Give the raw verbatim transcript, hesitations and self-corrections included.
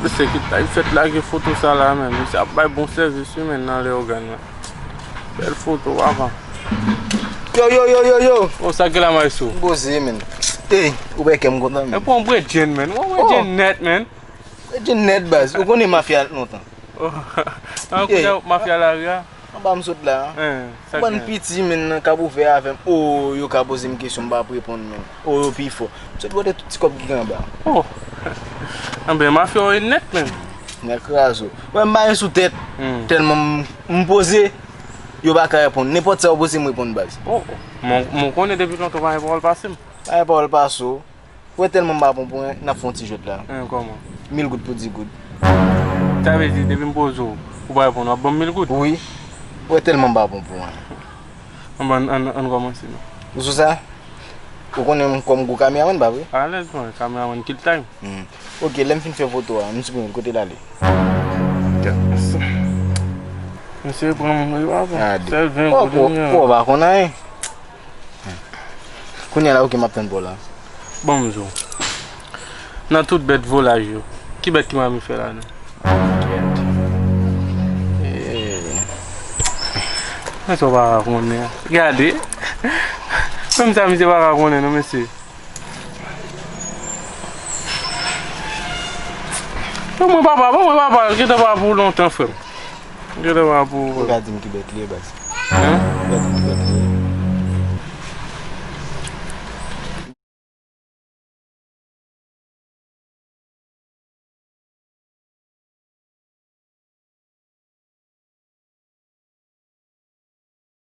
Mesye ki t ap fèt lage foto sa la, men. Mesye ap bay bon sèvis, wi, men, nan Leyogàn, men. Bèl foto, papa. Yo, yo, yo, yo, yo. O, sa k gen la, maestro? M poze, men. Ey, ou wè kè m kontan, men. E pou yon bredjenn, men. Yon bredjenn nèt, men. Bredjenn nèt, baz. Ou konnen mafya lontan. O, an kounye a, mafya lari a. Anba m sot la. Hein, sa gen? Bann piti, men, nan k ap ouvè avè m. O, yo ka poze m kesyon, m p ap reponn, men. O, yo pi fò. M sot pote tout ti kòb ki gen anba. O. Anben, mafya yo e nèt, men. Nèt kraze w. Wè, m pa gen sou tèt. Hmm. Tèlman m, m poze, yo pa ka reponn. Nenpòt sa yo poze m reponn, baz. O, o. Mwen, mwen konnen depi lontan, pa gen pawòl pase m. Pa gen pawòl pase w. Wè tèlman m pa bon pou anyen, n ap fè yon ti jwèt la. Hein, kòman? Mil goud pou di goud. Sa vle di, depi m poze w, ou pa reponn, w ap ban m mil goud? Wi. Wè tèlman m pa bon pou anyen. Anben, ann, ann, ann kòmanse, non. Ou sou sa? Ou konnen m kòm gwo kameramann, pa vre? Alèz, mwen, kameramann kill time. Hmm. Ok, lè m fin fè foto a, m siprime l, kote l ale? Mesye pran moun, wi, papa. Gade. Sèl ven goud, wi. Ou pa konn anyen. Kounye a la, ok, m ap tann pa w la. Bon, m di w. Nan tout bèt volaj yo, ki bèt ki manmi fè ladan? Kèt. Eh. Mwen sa w pa ka konnen. Gade. Menm sa, misye pa ka konnen, non, mesye. Bon, mwen papa, bon, mwen papa, gentan papa pou lontan, frè m. Gentan papa pou. Ou ka di m ki bèt li ye, baz? Hein? Ou ka di m ki bèt li ye?